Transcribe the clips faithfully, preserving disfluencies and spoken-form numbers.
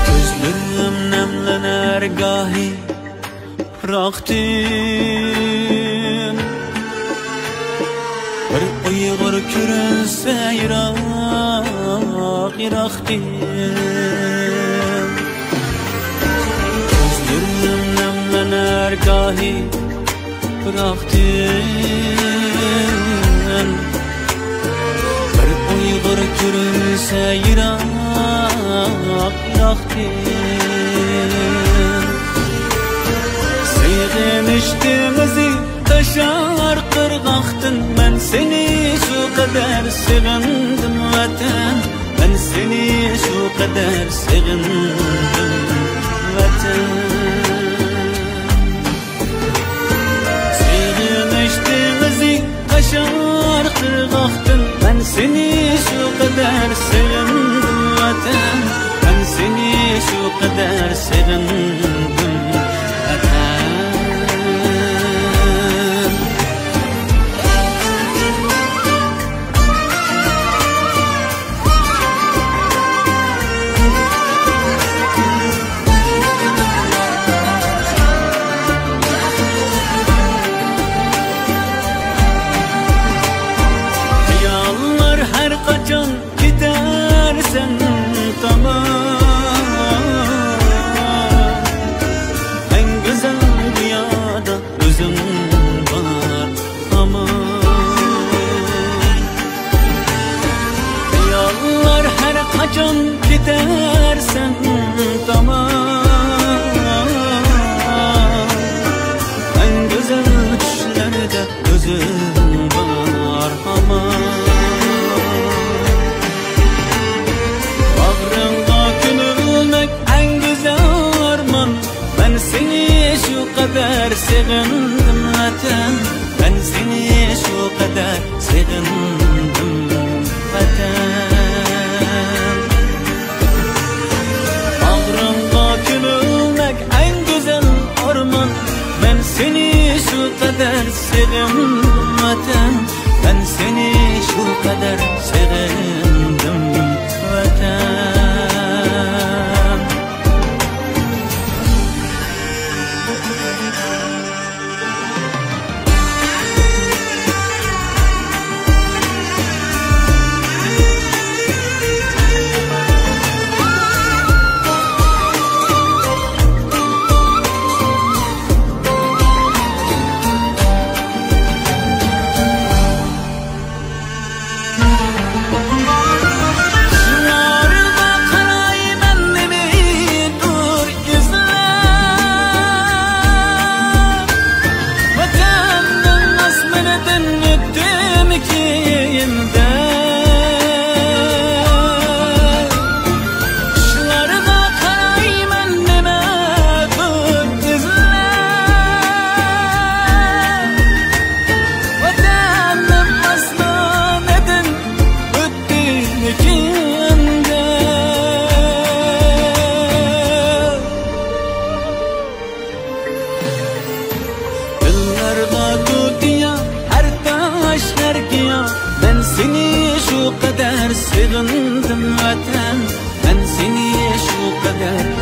كۆزلىرىم نەملىنەر گاھى پىراقتىن. بىر ئۇيغۇر كۆرۈنسە يىراق، يىراقتىن. كۆزلىرىم نەملىنەر گاھى پىراقتىن. بىر ئۇيغۇر كۆرۈنسە يىراق، يىراقتىن. سېغىنىش دېڭىزى تاشار قىرغاقتىن، مەن سېنى شۇ قەدەر سېغىندىم، ۋەتەن. مەن سېنى شۇ قەدەر سېغىندىم، ۋەتەن. سېغىنىش دېڭىزى تاشار قىرغاقتىن، مەن سېنى شۇ قەدەر سېغىندىم، ۋەتەن. مەن سېنى شۇ قەدەر سېغىندىم، ۋەتەن. خىياللار ھەر قاچان كېتەرسەن تامان، ئەڭ گۈزەل دۇنيادا ئۆزۈڭ بار ھامان. خىياللار ھەر قاچان كېتەرسەن تامان، ئەڭ گۈزەل چۈشلەردە ئۆزۈڭ بار ھامان. باغرىڭغا كۆمۈلمەك ئەڭ گۈزەل ئارمان. مەن سېنى شۇ قەدەر سېغىندىم، ۋەتەن. مەن سېنى شۇ قەدەر سېغىندىم، ۋەتەن. باغرىڭغا كۆمۈلمەك ئەڭ گۈزەل ئارمان. مەن سېنى شۇ قەدەر سېغىندىم، ۋەتەن. مەن سېنى شۇ قەدەر سېغىندىم، ۋەتەن.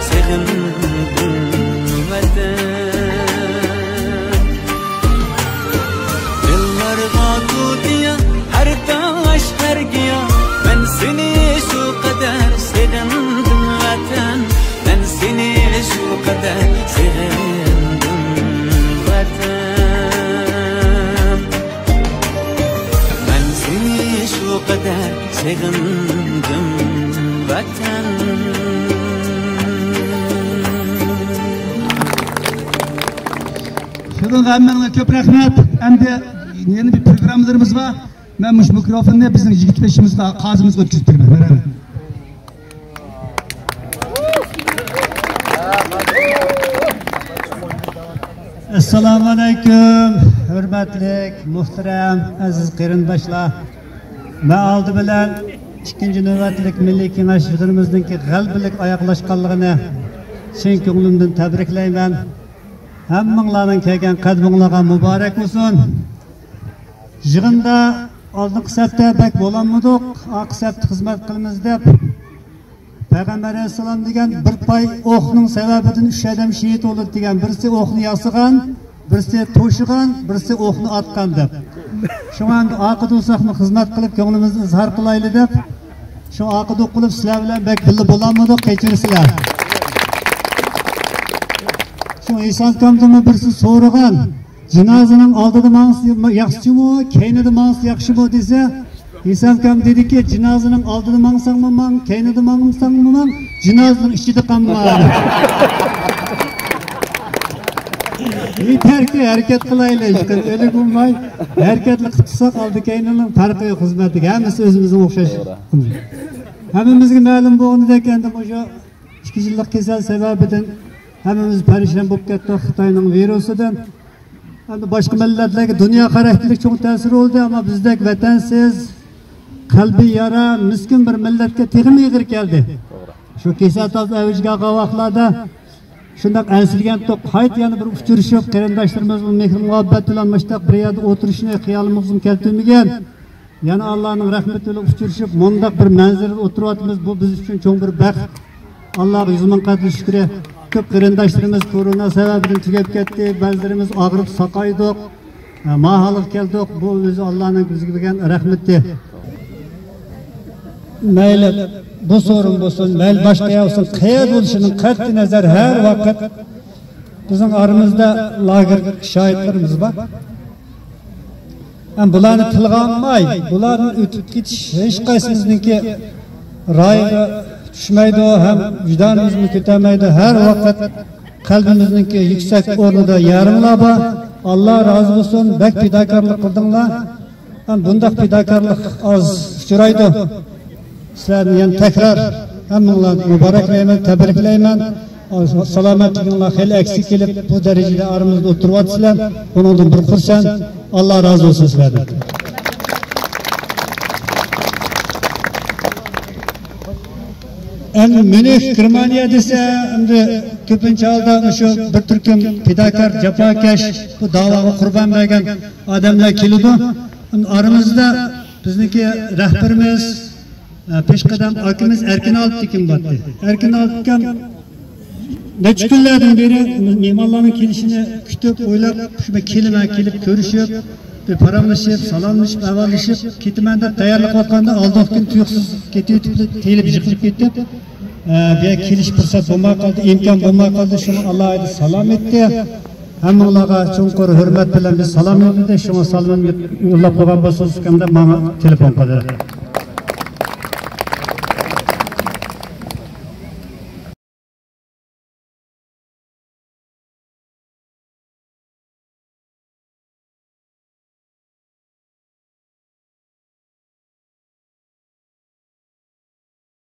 سېغىندىم ۋەتەن. دىللارغا تۇتىيا، ھەر تاش، ھەر گىياھ، مەن سېنى شۇ قەدەر سېغىندىم ۋەتەن. مەن سېنى شۇ قەدەر سېغىندىم ۋەتەن. مەن سېنى شۇ قەدەر سېغىندىم ۋەتەن. شۇنىڭغا ھەممىڭلارغا كۆپ رەھمەت. ئەمدى يەنە بىر پروگراممىلىرىمىز بار. مەن مۇشۇ مىكروفوننى بىزنىڭ يىگىت بېشىمىزغا، قازىمىزغا ئۆتكۈزۈپ بېرىمەن. رەھمەت. ئەسسالامۇ ئەلەيكۇم، ھۆرمەتلىك، مۇھتەرەم، ئەزىز قېرىنداشلار. مەن ئالدى بىلەن ئىككىنچى نۆۋەتلىك مىللىي كېڭەش يىغىنىمىزنىڭكى غەلىبىلىك ئاياغلاشقانلىقىنى چىن كۆڭلۈمدىن تەبرىكلەيمەن. ھەممىڭلارنىڭ كەلگەن قەدىمىڭلارغا مۇبارەك بولسۇن. يىغىندا ئالدىنقى سەپتە بەك بولالمىدۇق، ئارقا سەپتە خىزمەت قىلىمىز دەپ، پەيغەمبەر ئەلەيھىسسالام دېگەن بىر پاي ئوقنىڭ سەۋەبىدىن ئۈچ ئادەم شېھىت بولىدۇ دېگەن، بىرسى ئوقنى ياسىغان، بىرسى توشۇغان، بىرسى ئوقنى ئاتقان دەپ. شۇڭا ئەمدى ئارقىدا تۇرساقمۇ خىزمەت قىلىپ كۆڭلىمىزنى ئىزھار قىلايلى دەپ، شۇ ئارقىدا قىلىپ سىلەر بىلەن بەك بىللە بولالمىدۇق، كەچۈرسىلەر. شۇ ھېسام ئاكامدىنمۇ بىرسى سورىغان، جىنازىنىڭ ئالدىدا ماڭسا ياخشىمۇ، كەينىدە ماڭسا ياخشىمۇ دېسە، ھېسام ئاكام دېدىكى، جىنازىنىڭ ئالدىدا ماڭساڭمۇ ماڭ، كەينىدە ماڭساڭمۇ ماڭ، جىنازىنىڭ ئىچىدە قالما. يېتەركى ھەرىكەت قىلايلى، ئۆلۈك بولماي ھەرىكەتلا قىلىپ تۇرساق، ئالدى كەينىنىڭ پەرقى يوق خىزمەتتىكى، ھەممىسى ئۆزىمىزنىڭ ئوخشاش. ھەممىمىزگە مەلۇم بولغىنىدەك، ئەمدى مۇشۇ ئىككى يىللىق كېسەل سەۋەبىدىن ھەممىمىز پەرىشان بولۇپ كەتتۇق خىتاينىڭ ۋىرۇسىدىن. ئەمدى باشقا مىللەتلەرگە دۇنيا خاراكتېرلىك چوڭ تەسىر بولدى، ئەمما بىزدەك ۋەتەنسىز، قەلبى يارا، مىسكىن بىر مىللەتكە تېخىمۇ ئېغىر كەلدى. شۇ كېسەل تازا ئەۋج ئالغان ۋاقىتلاردا شۇنداق ئەنسىرىگەنتۇق، قايتا يەنە بىر ئۇچرىشىپ، قېرىنداشلىرىمىز بىلەن مېھىر مۇھەببەت بىلەن مۇشۇنداق بىر يەردە ئولتۇرۇشنى خىيالىمىزغىمۇ كەلتۈرمىگەن. يەنە ئاللانىڭ رەھمىتى بىلەن ئۇچرىشىپ، مۇنداق بىر مەنزىرىدە ئولتۇرۇۋاتىمىز. بۇ بىز ئۈچۈن چوڭ بىر بەخت. ئاللاغا يۈز مىڭ قەتلى شۈكرى. كۆپ قېرىنداشلىرىمىز كورونا سەۋەبىدىن تۈگەپ كەتتى. بەزىلىرىمىز ئاغرىپ ساقايدۇق. ھە، ما ھالغا كەلدۇق. بۇ ئۆزى ئاللانىڭ بىزگە بەرگەن رەھمىتى. مەيلى بۇ سورۇن بولسۇن، مەيلى باشقا يەر بولسۇن، قەيەردە بولۇشىدىن قەتئىي نەزەر، ھەر ۋاقىت بىزنىڭ ئارىمىزدا لاگېر شاھىتلىرىمىز بار. ھەم بۇلارنى تىلغا ئالماي، بۇلاردىن ئۆتۈپ كېتىش ھېچقايسىمىزنىڭكى رايىغا چۈشمەيدۇ، ھەم ۋىجدانىمىزمۇ كۆتەرمەيدۇ. ھەر ۋاقىت قەلبىمىزنىڭكى يۈكسەك ئورنىدا يەرىڭلار بار. ئاللا رازى بولسۇن، بەك پىداكارلىق قىلدىڭلار. ھەم بۇنداق پىداكارلىق ئاز ئۇچرايدۇ. سىلەرنى يەنە تەكرار ھەممىڭلارنى مۇبارەكلەيمەن، تەبرىكلەيمەن. سالامەتلىكىڭلار خېلى ئەكسىگە كېلىپ، بۇ دەرىجىدە ئارىمىزدا ئولتۇرۇۋاتىسىلەر. بۇنىڭدىن بىر خۇرسەن. ئاللا رازى بولسۇن سىلەردىن. ئەمدى ميۇنخ، گېرمانىيە دېسە، ئەمدى كۆپىنچە ھالدا مۇشۇ بىر تۈركۈم پىداكار، جاپاكەش، بۇ داۋاغا قۇربان بەرگەن ئادەملەر كېلىدۇ. ئەمدى ئارىمىزدا بىزنىڭكى رەھبىرىمىز، ئە، پېشقەدەم ئاكىمىز ئەركىن ئالپتېكىن بارتتى. ئەركىن ئالپتېكىن نەچچە كۈنلەردىن بېرى مېھمانلارنىڭ كېلىشىنى كۈتۈپ، ئويلاپ، شۇ بىر كېلىمەن، كېلىپ كۆرۈشۈپ، بىر پاراڭلىشىپ، سالاملىشىپ، ئەھۋاللىشىپ كېتىمەن دەپ تەييارلىق قىلىۋاتقاندا، ئالدىنقى كۈنى تۇيۇقسىز كېتىۋېتىپ، تېيىلىپ يىقىلىپ كېتىپ، ئە، بۇ يەرگە كېلىش پۇرسەت بولماي قالدى، ئىمكان بولماي قالدى. شۇڭا ئالاھىدە سالام ئېيتتى. ھەممىڭلارغا چوڭقۇر ھۆرمەت بىلەن بىز سالام يوللىدى. شۇڭا سالام يوللاپ قويغان بولسىڭىز ئۇكام دەپ ماڭا تېلېفون قىلدى.